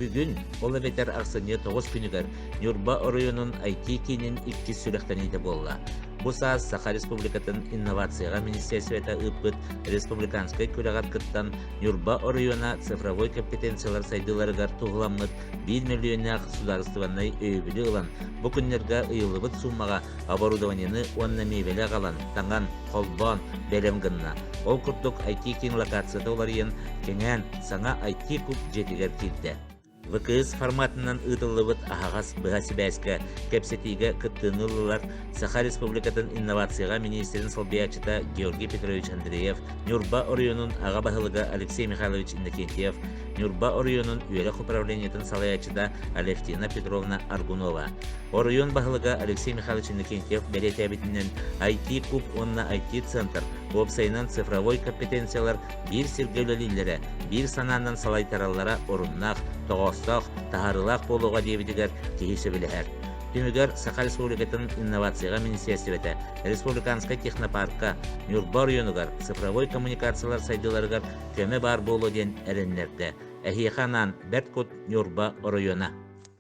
Бүгүн, ол эбэтэр ахсынньы 9 күнүгэр, Ньурба оройуонун IT-киинин иккис сүрэхтэниитэ буолла. Бу саас Саха Республикатын инновацияҕа министиэристибэтэ ыыппыт республиканскай күрэҕэр кыттан Ньурба оройуона цифровой компетенциялар сайдыыларыгар туһуламмыт биир мөлүйүөннээх судаарыстыбаннай өйөбүлү ылан, бу күннэргэ ыйыллыбыт сууммаҕа оборудованиены уонна миэбэли аҕалан, таҥан, холбоон бэлэм гынна. Ол курдук IT-киин локацията уларыйан, кэҥээн, саҥа IT-куб дьиэтигэр киирдэ. ВКС форматынан ыытыллыбыт аһаҕас быһа сибээскэ кэпсэтиигэ кыттыыны ыллылар Саха Республикатын инновацияҕа миниистирин солбуйааччыта Георгий Петрович Андреев, Ньурба оройуонун аҕа баһылыга Алексей Михайлович Иннокентьев, Ньурба оройуонун үөрэх управлениетын салайааччыта Алевтина Петровна Аргунова. Оройуон баһылыга Алексей Михайлович Иннокентьев бэлиэтээбитинэн, IT-куб уонна IT-центр уопсайынан цифровой компетенциялар биир сиргэ үлэлииллэрэ, биир санаанан салайтараллара оруннаах, тоҕоостоох, таһаарыылаах буолуоҕа диэбитигэр киһи сөбүлэһэр. Түмүгэр Саха Республикатын инновацияҕа министиэристибэтэ республиканскай технопарка Ньурба оройуонугар цифровой коммуникациялар сайдыыларыгар көмө баар буолуо диэн эрэннэрдэ. Эһиэхэ анаан Бэрт Кут Ньурба оройуона.